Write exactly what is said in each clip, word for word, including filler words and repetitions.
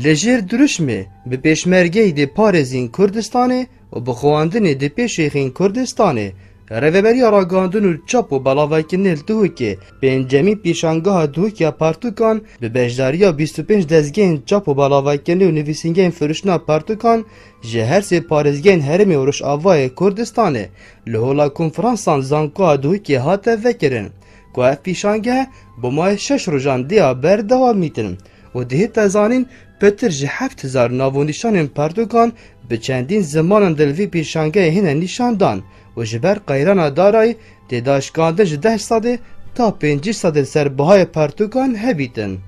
Li jêr dirûşmê bi pêşmergeyî dê parêzîn Kurdistanê û bi xwendinê dê pêşêxîn Kurdistanê, Rêveberiya Ragihandin û Çap û Belavkirinê li Duhokê pêncemîn pêşangeha Duhokê ya pertûkan bi beşdariya bîst û pênc dezgehên çap û belavkirinê û nivîsîngehên firuştina pertûkan ji her sê parêzgehên herêmê û Rojavayê Kurdistanê li Hola Konferansan Zankoya Duhokê hate vekirin ku ev pêşangeh bo mayê şeş rojan dê ya berdewamîtin û dihête zanîn pitir ji heft hezar nav û nîşanên pertûkan bi çendîn zimanan di li vê pêşangehê hêne nîşandan û ji ber qeyrana darayî tê daşkandin ji deh sedê ta pêncî sedê li ser bihayê pertûkan hebîtin.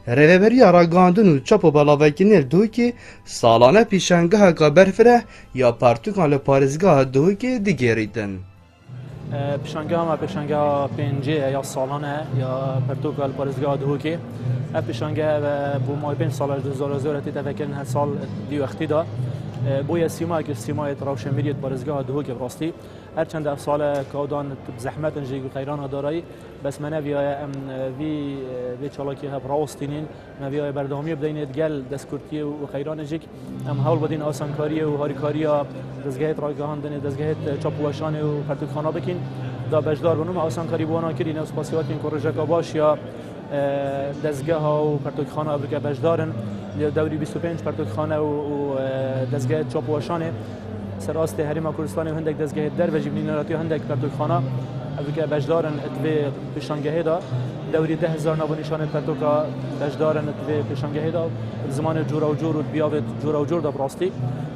Rêveberiya Ragihandin û Çap û Belavkirinê li Duhokê salane pêşangeheka berfireh ya pertûkan li parêzgeha Duhokê digêrîtin. E, pêşangeha me pêşangeha pêncê ye ya salane ya pertûka li parêzgeha Duhokê. Ev pêşangehe ve bo mayê pênc sala ji du hezar û zor re tête vekirin, her sal di wextî de. E, bûye sîmayekî ji sîmayê rewşenbîriyê di parêzgeha Duhokê bi rastî. Her çend ev sale kawdan bi zehmet in jî qeyrana darayî, bes me neviyaye em, e, vî, e, vê çalakî hev rawestînîn, me viyaye berdewamiyê bideyne digel destkurtiyê û qeyranê jî. Em hewl bidîn asankariyê û harîkariya dezgehê ragihandinê, dezgehê çap û weşanê û pertûkxana bikîn, da beşdar bin û me asankarî bi wana kirîne û spasiyê we dikin ku rojeka baş ya e, dezgeha û pertûkxana evrike beşdar in. Li dewrî bîst û pênc pertûkxane û, û, e, dezgehê çap û weşanê ser astê Herêma Kurdistanê û hindek dezgehê derve jî bi nîneratiya hindek pertûkxana evrike beşdar in di vê pêşangehê de. Dewrî deh hezar nav û nîşanên pertûka beşdar in di vê pêşangehê de, di zimanê cûra û cûr û di biyavê cûra û cûr de bi rastî.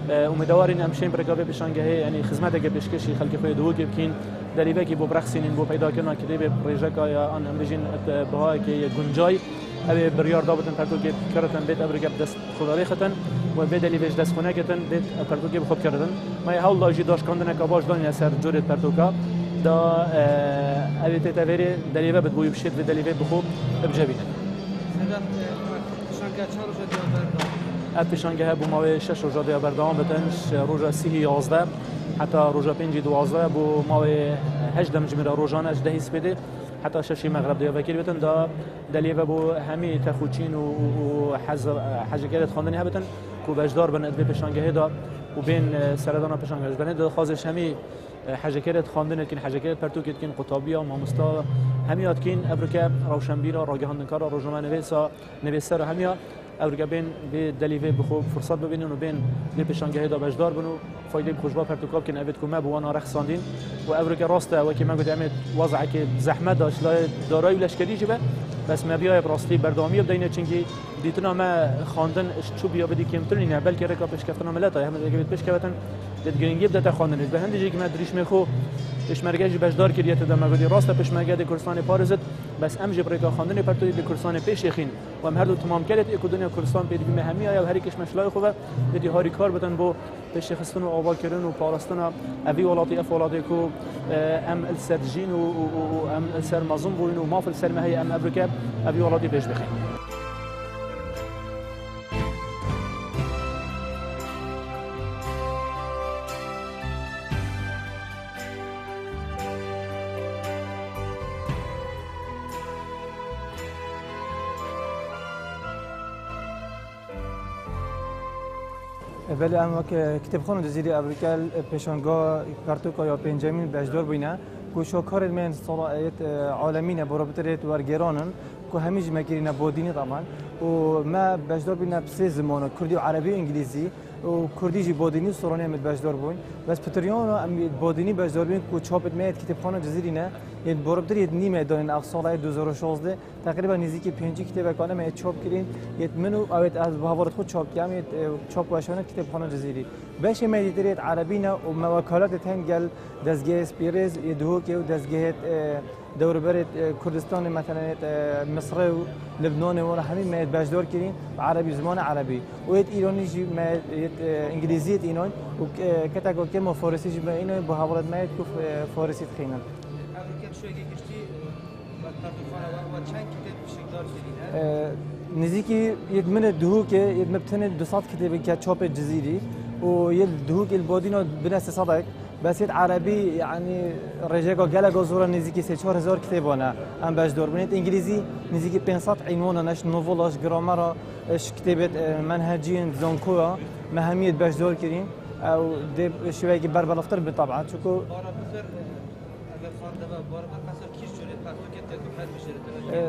E, umêdewar in em şên bi rêka vê pêşangehê, yanî xizmeteke pêşkêşî xelkê xwe yê Duhokê bikîn. Delîvekî bo birexsînîn, bo peydakirina kitêbê bi rêjeka ya an em bijîn, e, bihayekê yê guncay. Ew ê biryar dabitin pertûkê kiritin bêt evrike bi dest xwe de rêxitin û vê delîvê ji dest xwe neketin bêt pertûkê bi xwe bikiritin. Me yê hewl da jî daşkandineka baş danîne ser curê pertûka da, e, ew ê tête vêrê delîve bit bo wî bişêt vê delîvê bi xwe bicevîne. Sedat, e, pêşangeha çend roja diya berdewam? Ev pêşangehe bo mawê şeş roja diya berdewam bitin, ji roja sîhî yazdeh heta roja pêncî duwazdeh, bo mawê heşt demjimêra rojan e, ji dehî spêdê heta şeşî mexreb diya vekirî bitin, da delîve bo hemî texûçîn û, û, û hez-, hejêkerê dixwendinê hebitin ku beşdar bin di vê pêşangehê de û bên, e, seredana pêşangehê. Ji benê dixwazê ji hemî, e, hejêkerê dixwendinê dikin, hejêkerê pertûkê dikin, qutabiya, mamosta, hemiya dikin, evrike rewşenbîra, ragihandinkara, rojnamenivîsa, nivîsera hemiya, evrike bên vê delîvê bi xwe firsat bibînin û bên vê pêşangehê de beşdar bin û faydê bi xwe ji ba pertûka bikin, evêt ku me bi wana rexsandîn. Û evrike rast e, wekî me got, em ê wezekê zehmet de ji layê darayî û leşkerî jî be, bes me viyaye bi rastî berdewamiyê bideyne, çimkî dîtina me xwendin ji çû biya bidî kêmtir nîne, belkî rêka pêşkeftina mileta ye, hemî rêkê bêt pêşkevetin, dê giringî bidete xwendinê. Ji ber hindê jî me dirîşmê xwe pêşmerge jî beşdar kiriye, tu de me gotî, rast e, pêşmerge dê Kurdistanê parêzit, bes em jî bi rêka xwendinê pertûkê dê Kurdistanê pêşêxîn. Û em her du timamkerê ê ku dinya Kurdistan pêdivî me hemiya ye û herî kêşmeşlayê xwe ve, bêtî harîkar bitin bo pêşêxistin û avakirin û parastina evî welatî, ev welatê ku, e, em li ser dijîn û, û, û, û em li ser mezin bûyn û maf li ser me heye, em evrike evî welatî pêş bixin. E, belê, em weke Kitêbxana Cizîrê evrike li pêşangeha pertûka ya pêncemîn beşdar bûyne, ku şakarên me yên sala yêt, e, alemî ne, borabitêt wergêran in, ku hemî jî me kirîne bodînî taban. Û me beşdar bûyne bi sê zimanan, kurdî û erebî û îngilîzî, û kurdî jî bodînî û soranî em ê beşdar bûyn. Bes pitiriyana em ê bodînî beşdar bûyn ku çapêt me yêt Kitêbxana Cizîrî ne, yêt borabitêt yêt nî me danîn ev sala yêt du hezar û şazdeh. Teqrîben nêzîkî pêncî kitêbekan me yêt çap kirîn, yêt min û ew yêt ez bi hevalêt xwe çap kirim, yêt, e, çap weşanê Kitêbxana Cizîrî. Beşê me yêt dîtir yêt erebî ne û me wekalate tên gel dezgehê Spîrêz yê Duhokê û dezgehêt, e, dewrberê, e, Kurdistanê, meselen, yêt, e, Misrê û Libnanê, wana hemî me yêt beşdar kirîn bi erebî, zimanê erebî. Û yêt Îranî jî me yêt, e, îngilîzî yêt înan û, e, keteka kêm û farisî jî me înan, bo hevalêt me yêt ku, e, farisî dixînin. Ev ket şoyekê giştî, e, we pertûkxane we, we çend kitêb pişikdar kirîne? E, nêzîkî yêt min ê Duhokê, yêt min bi tenê du sed kitêbê ke çapê Cizîrî û yêt Duhokê li bodîna bine sê sedek. Besêt erebî, yanî rêjeka geleka zor e, nêzîkî sê çar hezar kitêban e em beşdor bûn. Êt îngilîzî nêzîkî pênc sed înwanan e, ji novela, ji gramera, ji kitêbêt, e, menheciyên zankoya me hemiyê beşdor kirîn. Ew dê şêweyekî berbelavtir bin taban. Çunku Bara bitir, e, eger xandeve, bara bitir qeser kî jûrê pertûkê te ku her bijêre te E,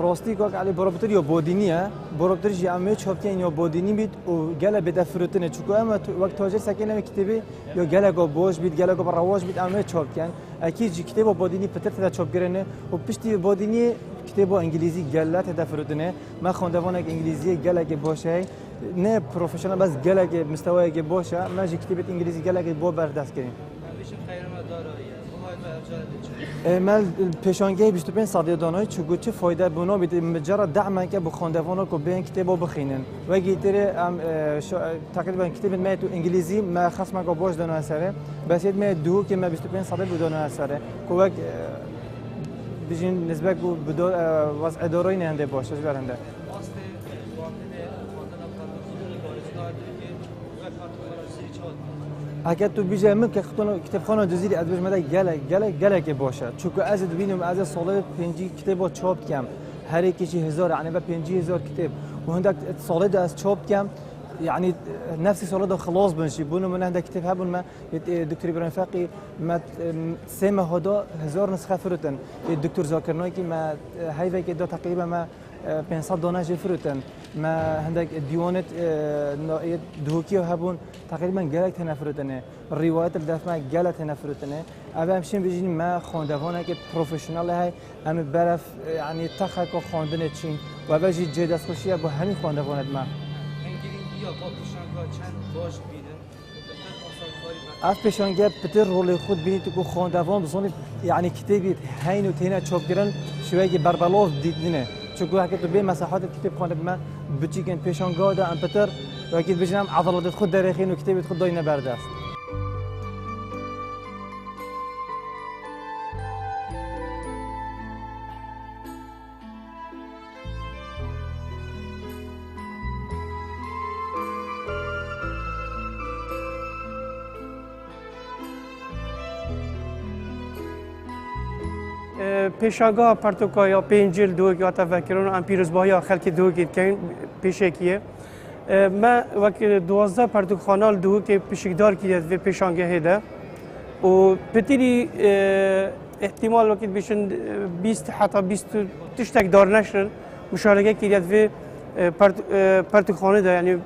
rastî kak Elî, borobitir ya bodînî ye. Borobitir jî em ê çapkên ya bodînî bît û gele bête firotinê. Çunku em tu-, wek tacir sekên em ê kitêbê ya geleka baş bît, geleka bi rewaç bît, em ê çapkên. Ekî jî kitêba bodînî pitir têde çapkirinê û piştî bodîniyê kitêba îngilîzî gele têde firotinê. Me xwendevanek îngilîziyê gelekê baş heye. Ne profesyonel, bes gelekê mistewayekê baş e. Me jî kitêbêt îngilîzî gelekê bo berdest kirîn. Em bêjin qeyrema dara ye. Buhay me ev cara diçe. E, me pêşangehê bîst û pênc sedê danayî, çi got çi fayde bû nabît, mi cara dehmeke bi xwendevana ku bêhên kitêbo bixînin. Wekî têrê em, e, şo-, e, teqrîben kitêbên me tu îngilîzî me xesmeke baş danoye serê. Besêt me duhokê me bîst û pênc sedê bû danoye serê. Ku wek, e, bijîn nizbek û bi do-, e, wez'ê darayî ne hindê baş e, ji ber hinde. Astê xwendinê û xwendina pertûkxanê parêzgehê Dihokê wek pertûkxana Cizîrî çawa dibîne? Heke tu bîje min ke kitêbxana Cizîrî, ez dibêjim me de gelek, gelek, gelekê baş e. Çunku ez ê dibînim, ez ê salê pêncî kitêba çap dikem. Her yekî jî hezar, yanî ve pêncî hezar kitêb. Û hindek salê de ez çap dikem, yanî nefsî salê de xilas bin jî. Bû nimûne hindek kitêb hebûn me, yê, e, Doktor Îbrahîm Feqî me, e, sê meha da hezar nisxe firotin. Yê Doktor Zakir Naîkî me, e, heyvekê da teqrîben me e, pênc sed dane jê firotin. Me hindek dîwanêt, e, na-, yê Dihokî hebûn, teqrîben gelek têne firotinê. Rîwayet li def me gelek têne firotinê. Ev em şên bijîn me xwendevanekê profesyonel hey, em ê berev, e, yanî texeka xwendinê çîn. Û ev jî cihê destxweşî ye bo hemî xwendevanêt me. Em girîngiya va pêşangeha çend baş dibînin. Ev pêşange pitir rolê xwe dibînî ku xwendevan bizanî, yanî kitêbî heyn û têne çapkirin şêweyekî berbelav dîtine. Çunku heke tu bê mesahetê kitêb xwendin me biçîkên pêşangeha de em pitir wekî dibêjin em edaletê xwe derêxîn û kitêbê xwe dayne berdest. Pêşangeha pertûka ya pêncil Dihokê hate vekirin û em pîrozbahiya xelkê Dihokê dikeyn pêşekî ye. E, me wek, e, duwazdeh pertûkxana li Dihokê pişikdar kiriye di vê pêşangehê de û pitirî, e, îhtîmal wekî dibêjin, e, bîst heta bîst û tiştek darneşrin muşareke kiriye di vê, e, pert-, e, pertûkxanê de, yanî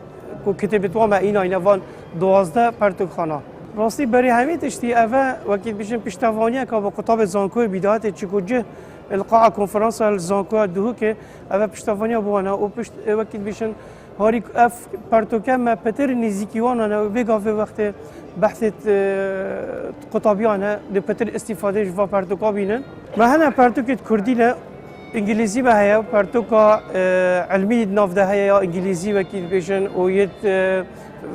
ku kitêbê wan me înayne van duwazdeh pertûkxana. Rastî berî hemî tiştî ev e, wekî dibêjin piştevaniyeke bi qutabê zankoyê bîdayetê çi ku cih li qa'a konferansa li zankoya Dihokê ev e piştevaniya bi wan e û pişt, e, wekî dibêjin Harî ku ev pertûke me pitir nêzîkî wan hene û vê gavê wextê behsê, e, qutabiyan e, dê pitir îstîfadê ji va pertûka bînin. Me hene pertûkê di kurdî ne, îngilîzî me heye, pertûka, e, ilmî di nav de heye ya îngilîzî wekî dibêjin û yê, e,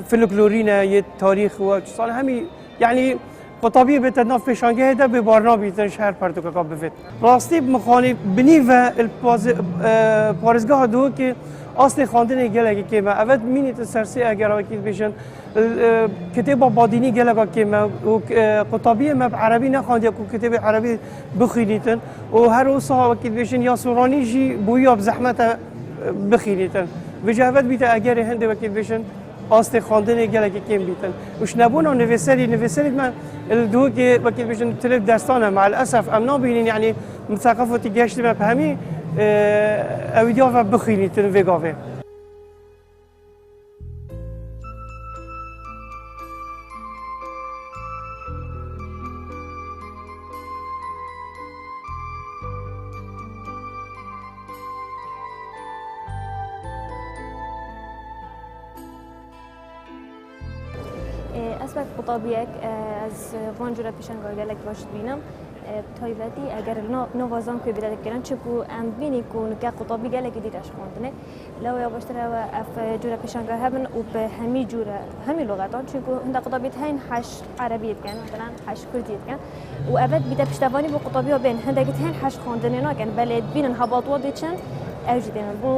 folklorî ne, yê tarîx û çisan hemî, yanî Qutabiyê bête nav pêşangehê de bê barna bîtin ji her pertûkeka bivêt. Rastî bi mixwanî binî ve li paze-, e, parêzgeha Dihokê astê xwendinê gelekî kêm e. Evet mînîtin ser sê egera wekî dibêjin, e, kitêba badînî geleka kêm e û, e, qutabiyê me bi erebî nexwendiye ku kitêbê erebî bixwînîtin û her wisa wekî dibêjin ya soranî jî bûyiya bi zehmet e, e, bixwînîtin. Vêca evet bîte egerê hindê wekî dibêjin astê xwendinê gelekî kêm bîtin. Û ji nebûna nivîserî, nivîserî me li Dihokê wekî dibêjin tilê destan e, me'el esef em nabînin, yanî min seqefotî geştî me bi hemî, e, ew diya ve bixwînîtin vê gavê. Ê, ez wek qutabiyek, e, ez van cure pêşangeha gelek baş dibînim. E, taybetî eger li no-, nova zankoyê bide dikirin, çi ku em bînî ku nike qutabî gelekî dît e ji xwendinê. Lewê ya baştir ew e, ev cure pêşangeha hebin û bi hemî cure, hemî luxetan, çunku hinde qutabî heyîn heş erebiyê dikin, mesela heş kurdiyê dikin. Û evet bîte piştevanî bo qutabî ya bên, hindekî heyîn heş xwendinê nakin, belê bînin hebatwa diçin, ew jî dênin. Bo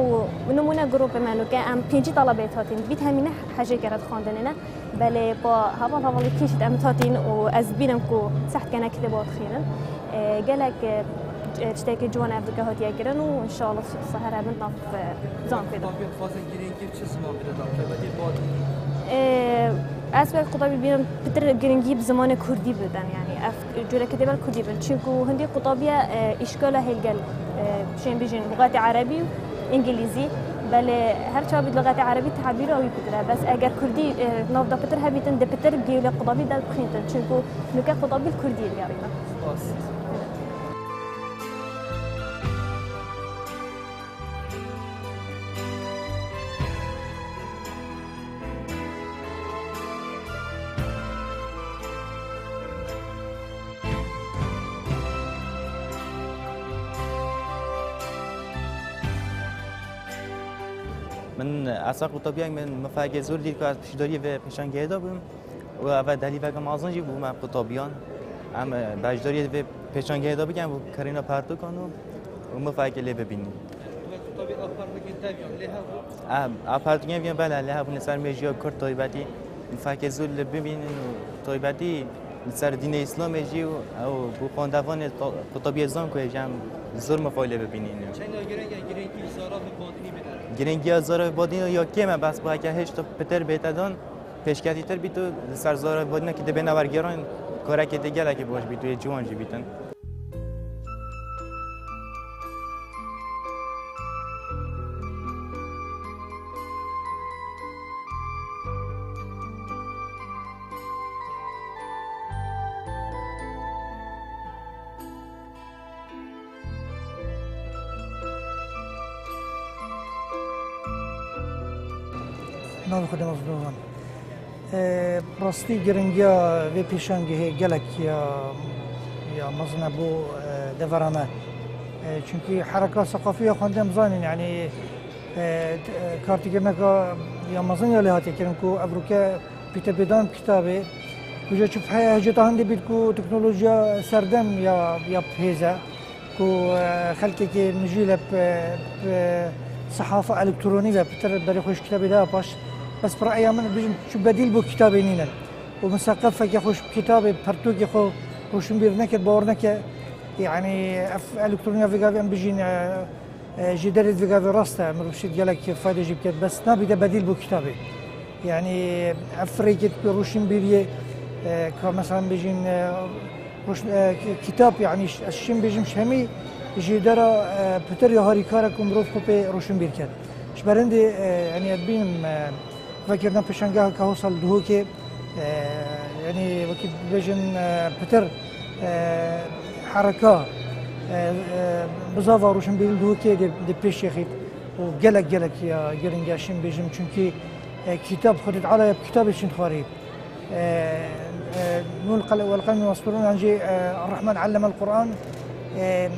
nimûne grûpê me nuke em pêncî talebeyê hatîn, bît hemî ne hejê kere di xwendinê ne. Belê, pa heval hevalî kîşt em hatîn û ez dibînim ku sehtkene kitêba dixwînin. E, gelek, e, tiştekî ciwan ev dike hatiye kirin û inşallah seher hebin nav, e, zan pê de. Tabii fazla girêngî çi ziman bide da, qeybetê badî. E, ez wek qutabî bînim pitir girêngî bi zimanê kurdî bidin, yani ev cure kitêbel kurdî bin. Çunku hindî qutabiye, e, îşkala hêlgel, e, şên bijîn luxetê erebî û îngilîzî. Belê her çawa bî luxetê erebî tabîra wî pitir e. Bes eger kurdî, e, nav da pitir hebîtin, di pitir gêlê qutabî de bixîntin. Çunku nuke qutabî li kurdî digerîne. Spas. Min esa qutabiyek min mifeke zor dît ku ez piştdarî vê pêşangehê de bûm. Û ev delîveke mezin jî bû me qutabiyan. Em, e, beşdariyê vê pêşangehê de bikin, bû kirîna pertûkan û, û mifeke lê bibînin. Ev, ev pertûkên viyan belê lê hebûn li ser mêjiya Kurd taybetî. Mifeke zor li bibînin û taybetî li ser dînê Îslamê jî û ew bû xwendevanê ta-, qutabiyê zan ku hêj em zor mifay lê bibînin. Çenda girêng e, girêngî zara bi badinî bide. Girêngiya zara bi badinî ya kêm e, bes bu heke hêj tu pitir bête dan, pêşketîtir bît û li ser zara bi badinekî dibêne wergêran, karekê tê gelekî baş bît û yê ciwan jî bîtin. Navê Xwedê me zidovan. E, rastî giringiya vê pêşangehê gelek ya, ya mezin e bo, e, devera me. E, çunkî hereka seqafî ya xwendê em zanîn, yanî, e, t-, e, kartîkirineka ya mezin ya lê hatiye kirin ku evroke pîtepêdan bi kitabê, kuja çi heye heceta hindê bît ku teknolojiya serdem ya, ya bi hêz e. Ku, e, xelkekê mijûl e bi, bi sehafa elektronî ve pitir berê xwe ji kitabê de paş. Bes bi re'ya min bijim çi bedîl bo kitabê nînin. Û min seqefeke xwe ji kitabê, pertokê xwe roşinbîr nekir, bawer neke. Yanî ev elektroniya vê gavê em bijîn, e, e, ji derê vê gavê rast e, mirov şêt gelek fayde jî biket, bes nabîte bedîl bo kitabê. Yanî ev firêkê tu roşinbîriyê, e, ka mesela bijîn, e, Roş-, e, ki-, kitap, yanî ş-, ez şim bêjim, şemî ji dera, e, pitir ya harîkar e ku mirov xwe pê roşinbîr ket. Ji ber hindê, e, yanî ez bînim, e, vekirina pêşangeheke hosal Duhokê, e, yanî wekî bibêjin, e, pitir, e, hereka, e, e, bizava roşinbîrî li Duhokê dê, dê pêş yexît û gelek, gelek ya giring e şim bêjim, çunkî, e, kitap Xwedê Teala ya bi kitabê çin xwarî. E, e, Nûn qel-, wel qelem yesturûn, yan jî, e, Errahman allemel Qur'an, e, e,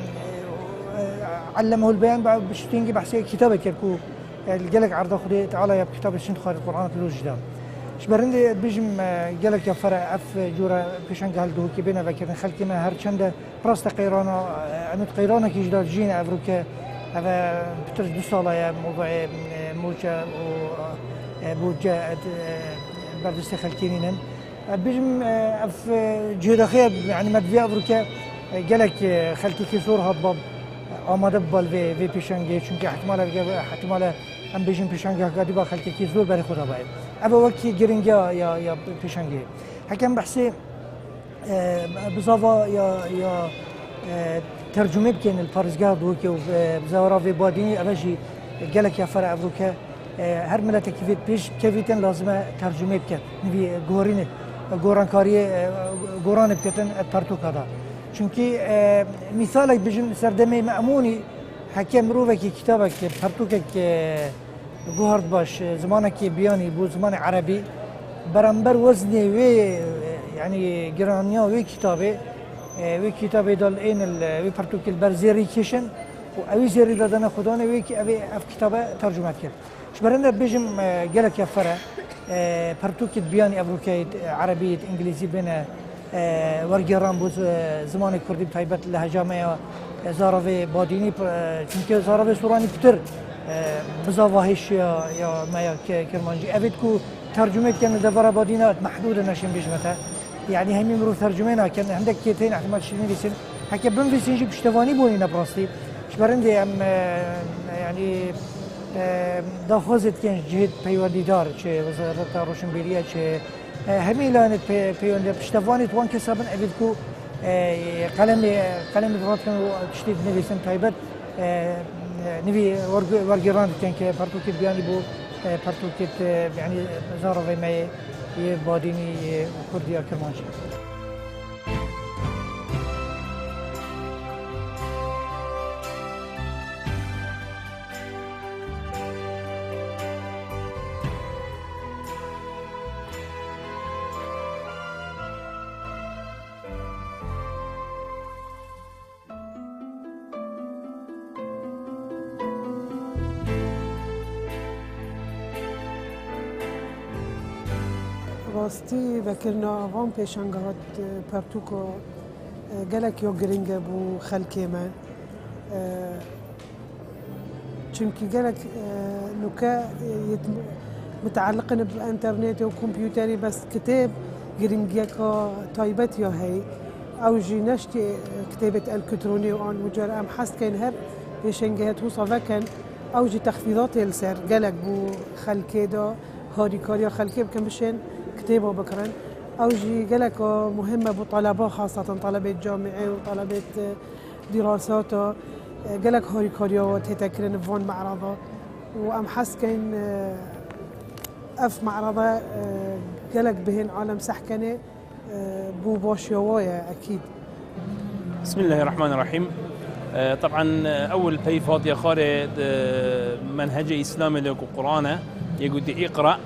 allemehul beyan, ba-, bi ştîngî behsê kitabê kir ku, e, li gelek erda Xwedê Teala ya bi kitabê şîn xwarê Qur'an li jî da. Ji ber hindê bijim, e, gelek ya fere ev cûre pêşangeh li Duhokê bêne vekirin, xelkê me her çende Rast e qeyrana, e, em ê qeyranekî ji da jîn evroke, ev e pitir ji du sala ye, movayê, e, moce û, e, boce, e, berdestê xelkê nînin. E, bijim, e, ev, e, cihêdaxê, yanî me divê evroke, e, gelek, e, xelkekî zor hat ba, amade biba li vê, vê pêşangehê, çunkî ihtimal e, ihtimal e, em bêjin pêşangehka dî ba xelkekî zor berê xwe dabaye. Ev e wekî giringiya ya, ya pêşangehê. Hekem behsê E, bizava ya, ya, e, tercûmê bikên li parêzgeha Duhokê û, e, bizawara vê badînî, eve jî gelek ya fere evroke, e, her miletekî vê pêş kevîtin lazim e tercûmê bike. Nivî, e, gorînê, e, gorankariyê, e, goranê biketin, e, pertoka da. Çunkî, e, mîsalek bijin serdemê me emûnî heke mirovekî kitabek, pertokek, e, Guhart baş, e, zimanekî biyanî bû zimanê erebî. Beramber weznê wê, e, yanî giraniya wê kitabê, e, wê kitabê dal ên il, e, wê pertokê li ber zêrî kêşin û ewî zêrî dadene xudanê wê ki evê ev kitabe tercûme dikir. Ji ber hinde bêjim, e, gelek ya fere, e, pertokê biyanî evrokeyê, e, erebî, îngilîzî bêne, e, wergêran bû zi-, zimanê kurdî, bi taybet li heca me ya, e, zaravê badînî, e, çunke zaravê soranî pitir, E, bizava hêşiya ya me ya ke-, Kirmancî. Evêt ku tercûme dikin li devera badîna mehdûd e, neşên bêjime te. Yanî hemî mirov tercûme nakin. Hindek kê tên ihtimal tiştî nivîsin. Heke binivîsin jî piştevanî bûnî ne bi rastî. Ji ber hindê em, e, yanî, e, daxwazê dikin ji cihêt peywendîdar, çi Wezareta Roşnbîriye, çi, e, hemî layanê pe-, peywendîdar, piştevanê di wan kesa bin evêt ku, e, qelemê, qelemê dirat kin û tiştê dinivîsin taybet. E, e, nivî werg-, wergêran dikin ke pertûkê biyanî bû, e, pertûkê, e, yanî zaravê me yê, yê badînî, yê kurdî ya kirmanckî. Rastî vekirina van pêşangeha, e, pertûka, e, gelek ya giring e bo xelkê me. E, Çimkî gelek, e, nuke, e, yet-, mitealiq in bi înternetê û kompûterê, bes kitêb giringiyeka taybet ya heye. Ew jî ne ji tê, e, kitêbêt elektronî û an û car em hez dikin her pêşengehê wisa vekin, ew jî texfîdatê li ser gelek bo xelkê de, harîkariya xelkê bikin, bişên kitêba bikirin. Ew jî geleka muhim e bo taleba, xaseten talebê camîê û talebê, e, dîrasata, e, gelek harîkariya tête kirin van merada û em hez dikin, e, ev merada, e, gelek bihên alem sehkenê, e, bo başiya wa ye, ekîd. Bismillahirrahmanirrahîm. E, teban, e, ewil pey Fatiha Xarê di menhecê Îslamê de ku Quran e, yê gotî Îqra,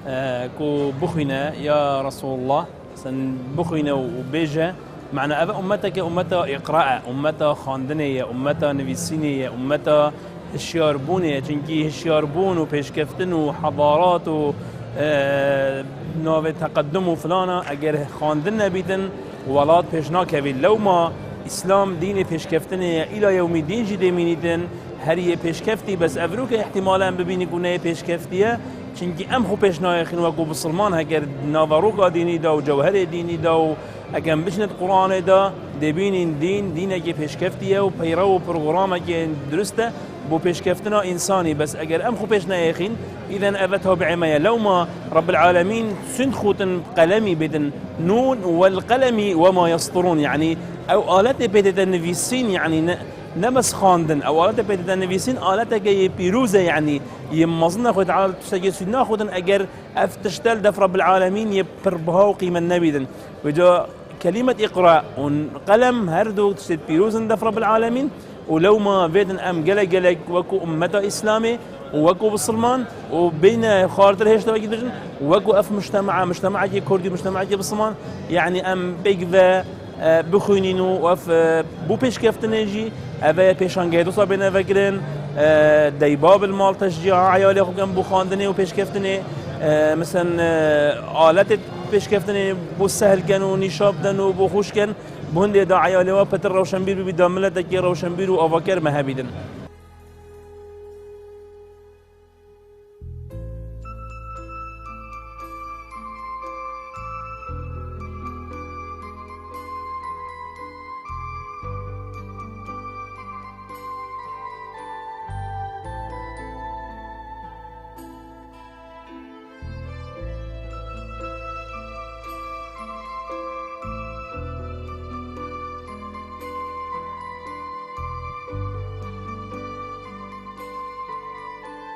e, ku bixwîne ya Resulullah. Sen bixwîne û bêje, mena ev ummeteke ummeta îqra e, ummeta xwendinê ye, ummeta nivîsînê ye, ummeta hişyarbûnê ye. Çimkî hişyarbûn û pêşkeftin û hedarat û, e, navê teqedum û filana, eger xwendin nebîtin, welat pêş nakevî. Lewma Îslam dînê pêşkeftinê ye, îla yewmî dîn jî dê mînîtin, herî yê pêşkeftî, bes evroke îhtimal e em bibînin ku ne yê pêşkeftî ye. Çimkî em xwe pêş nayêxin wekû bisilman, heger di naveroka dînî de û cewherê dînî de û heger em biçine di Quranê de, dê bînin dîn, dînekê pêşkeftî ye û peyrew û programekê dirust e bo pêşkeftina însanî. Bes eger em xwe pêş neyêxin, îden ev e tabiê me ye. Lewma Rebbil Alemîn sûnd xutin bi qelemî bêdin, Nûn wel qelemî we ma yesturûn, yanî ew aletê pê dide nivîsîn, yanî ne, ne bes xwendin, ew aletê pê dide nivîsîn, aleteke yê pîroz e, yanî yê mezin e, Xwedê Teala tiştekê sûd naxwedin, eger ev tiştel def Rebbil Alemîn yê pir biha û qîmet nebîdin. Vêca kelîmet îqra û qelem her du tiştê pîroz in def Rebbil Alemîn û lewma vêdin em gelek gelek wekû ummeta Îslamê û wekû bisilman û bêne xwartir hêşta wekî dijin, wekû ev mujtema, mujtemekê kurdî, mujtemekê bisilman, yanî em pêk ve e, bixwînîn û ev, e, bo pêşkeftinê jî, ev e pêşangehê dosa bêne vekirin, e, deyba bil mal teşcîa eyalê xwe bikin bo xwendinê û pêşkeftinê, e, misen, e, aletê pêşkeftinê bo sehl ken û nîşa bidin û bo xweş ken, bo hindê de eyalê we pitir rewşenbîr bibî, da miletekê rewşenbîr û avaker me hebîdin.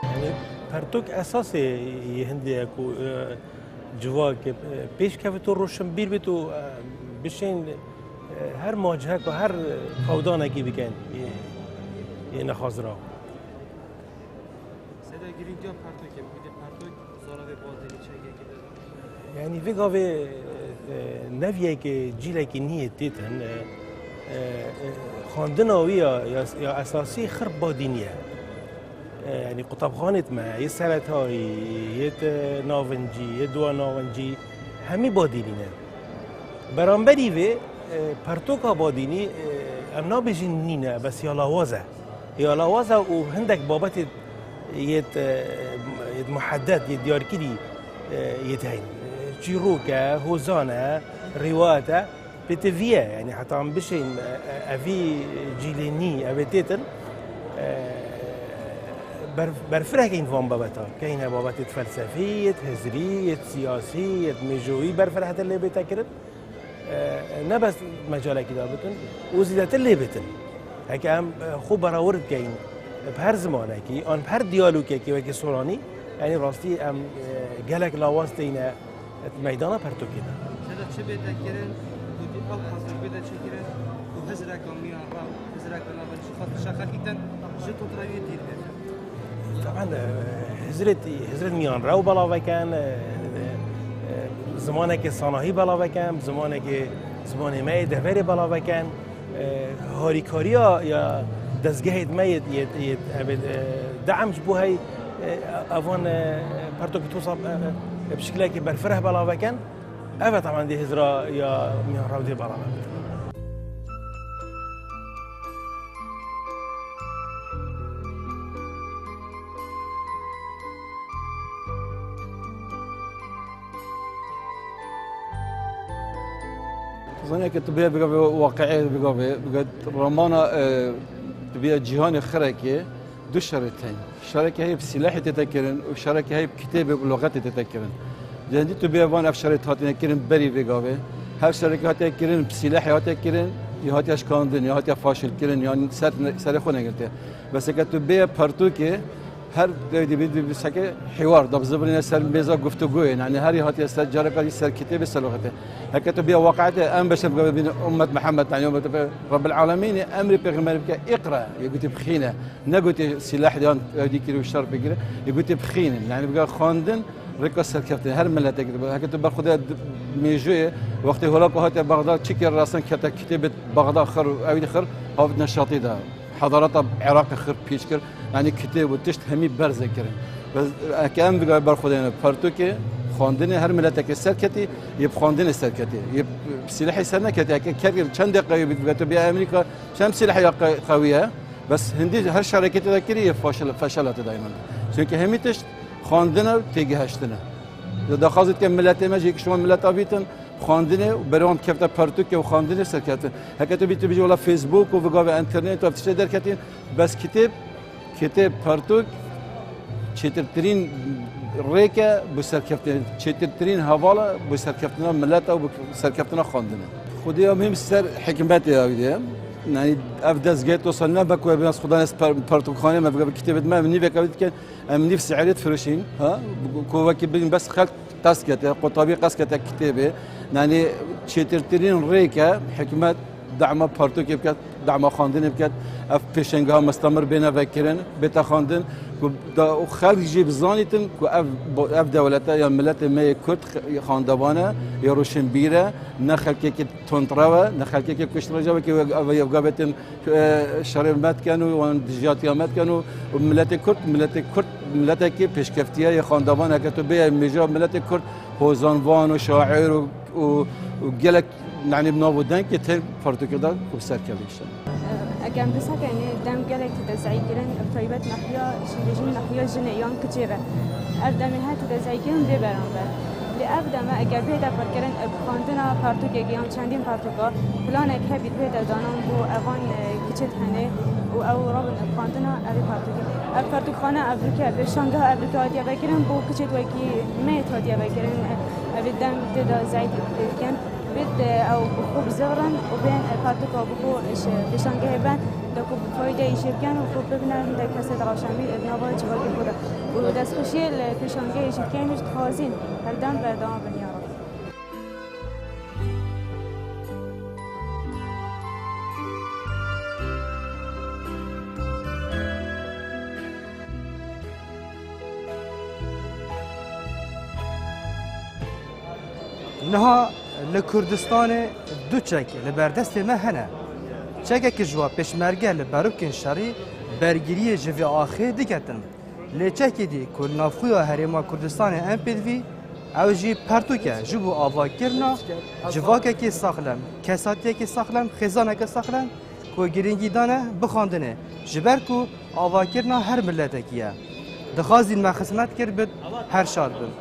Yanî pertûk esasê yê hindê ye ku, e, civak, e, pêş kevit û roşinbîr bit û, e, bişên, e, her macihek û her fewdanekî bikin yê, yê nexwazira. Sede girîngiya pertokê, bi gotê pertok zaravê badênî çengekî de. Yanî vê gavê, e, neviyekê cîlekî nî yê têtin, e, e, e, xwendina wî ya, ya, ya esasî xirb badînî ye. E, yanî qutabxanêt me, yê seretayî, yê te navincî, yê duwa navincî, hemî badînî ne. Beramberî vê, e, pertoka badînî, e, em nabêjin nîne, bes ya lawaz e. Ya lawaz e û hindek babetê Yêt, e, yêt muheddet, yêt diyarkirî, e, yêt heyn. Çîrok e, hozan e, rîwayet e, pêtivî ye. Yanî heta em bişên, e, e, evî cîlê nî, evê têtin, e, ber-, berfireh keyn van babeta. Keyne babetêt felsefî, yêt hizrî, yêt siyasî, yêt mêjoyî berfirehtir lê bête kirin. E, ne bes mecalekî da bikin û zîdetir lê bitin. Heke em, e, xwe berawir dikeyin bi her zimanekî, an bi her diyalogekî wekî soranî, yanî rastî em, e, gelek lawaz teyne meydana pertokê de. Sede çi bête kirin, gotî ew pertok bête çêkirin û hizreka miyan rew, hizreka navberî jî xwest şeqetîtin, ji totrawiyê dîr bête. Taban, e, hizret, hizret miyan rew belavekin, e, e, e, zimanekê sanahî belavekin, zimanekê, zimanê me yê deverê belavekin, e, harîkariya ya dezgehêt me yê, yê, yê, ebê, e, de'm ji bo hey, e, evan, e, pertokî tosa, e, e, bi şikilekî berfireh belavekin. Ev e, taban dê hizra ya miyan rew dê belavekin. Zanî ke tu bê bigavê waqiê bigavê, bigavê romana, e, tu bê cîhanê xirekê du şerê tên. Şerekê heyî bi sîlehê tête kirin û şerekê heyî bi kitêbê û luxetê tête kirin. Dendî tu bê van ev şerê hatine kirin berî vê gavê. Her şerekê hatiye kirin, bi sîlehê hatiye kirin, ya hatiye şikandin, ya hatiye faşil kirin, ya ser, serê xwe negirtiye. Bes heke tu bê pertûkê, her dewdî bi, bi, bi seke hîwar, da bi zivirîne ser mêza guftûgoyê. Yanî herî hatiye ser, careka dî ser kitêbê, ser luxetê. Heke tu bê waqietê, em beşem bîne ummet Mihemed, yanî ummet Rebbil Alemînê, emrê pêxemberê bike, "Îqre", yê gotî bixîne. Negotê sîleh yan ew dî kir û şer bigire. Yê gotê bixînin. Yanî bige xwendin rêka serkeftinê. Her miletekî dibe. Heke tu ber xwe de mêjoyê, wextê holako hate Bexda, çi kir rasin kete kitêbê Bexda xir û ew dî xir, havt neşatî da. Hedareta Iraqê xir pîç kir. Yanî kitêb û tişt hemî berze kirin. Bes heke em bige ber xwe de ne pertûkê, xwendinê her miletekê serketî, yê bi xwendinê serketî. Yê bi sîlehê ser neketî. Heke ker çend deqe wî bî, tu bê Amerîka, çend sîleh ya qe-, qewî ye. Bes hindî her şerekê tê de kirî yê faşil, feşela tê de înan. Çunkî hemî tişt xwendin e û têgihiştin e. Di daxwazê dike miletê me jî, yek ji wan mileta bîtin, xwendinê û berê wan kefte pertûkê û xwendinê serkeftin. Heke tu bî, tu bijî wela Facebook û vigavê internet û ev tiştê derketîn, bes kitêb, kitêb, pertûk, çêtirtirîn rêk e bo serkeftinê, çêtirtirîn heval e bo serkeftina mileta û bo serkeftina xwendinê. Xwedê ya muhîm ser hikmetê ya wî de ye. Yanî ev dezgehê tosa ne be ku ez xudan ez per-, pertûkxanê me bike bi kitêbê me, ev nîveke wî dike, em nîv sî'rê difiroşîn, ha? Ku wekî bigin bes xelk qez kete, qutabî qez kete kitêbê. Yanî çêtirtirîn rêk e, hikmet dema pertûkê biket, dema xwendinê biket, ev pêşengeha mistemir bêne vekirin, bête xwendin, ku da û xelk jî bizanîtin ku ev, ev dewlete ya miletê me yê Kurd xe-, xandevan e, yê roşinbîr e, ne xelkekî tundrew e, ne xelkekî kuştiraja wekî ev, ev, ev gavêtin, e, şerê me dikin û wan dijatiya me dikin û, û miletê Kurd, miletê Kurd, miletekî pêşkeftiye yê xandevan e, heke tu bêye mêja miletê Kurd, hozanvan û şaîr û û, û gelek, yanî bi nav û dengê tên pertûkê de ku serkevî şin. Eger em dîsa kenê dem gelek tê de zeykirin, bi taybet nahiya, şînbêjin nahiya jinê yan kiçê re. Ev demê her tê de zeykirin bê beramber. Lê ev deme eger bê de qirkirin, bi xwendina pertûkekê yan çendîn pertûka, planek hebî bê de danan bo evan, e, kiçê hene û ew rabin bi xwendina evî pertûkê. Ev pertûkxane Evrûke, pêşangeha Evrûke hatiye vekirin bo kiçê wekî me hatiye vekirin. Ev ê dem tê de zeyt dikin. Bê de ew bi xwe bizivirin û bên pertûka bi xwe ji pêşangehê ben de ku bi faydeyê jê bikin û ku bibine hindek kesê di rewşenbîr ê di nava civakê xwe de. Û destxweşiyê li pêşangehê jî dikin, jî dixwazîn her dem berdewam bin ya Rab. Niha li Kurdistanê du çek li ber destê me hene. Çekekî ji wa pêşmerge li berokên şerî bergiriyê ji vê axê diketin. Lê çekê dî ku li navxweya Herêma Kurdistanê em pê divî, ew jî pertûk e ji bo avakirina civakekî saxlem, kesatiyekî saxlem, xêzaneke saxlem ku girîngî dane bi xwendinê, ji ber ku avakirina her miletekî ye. Dixwazîn me xizmet kir bit, her şad bin.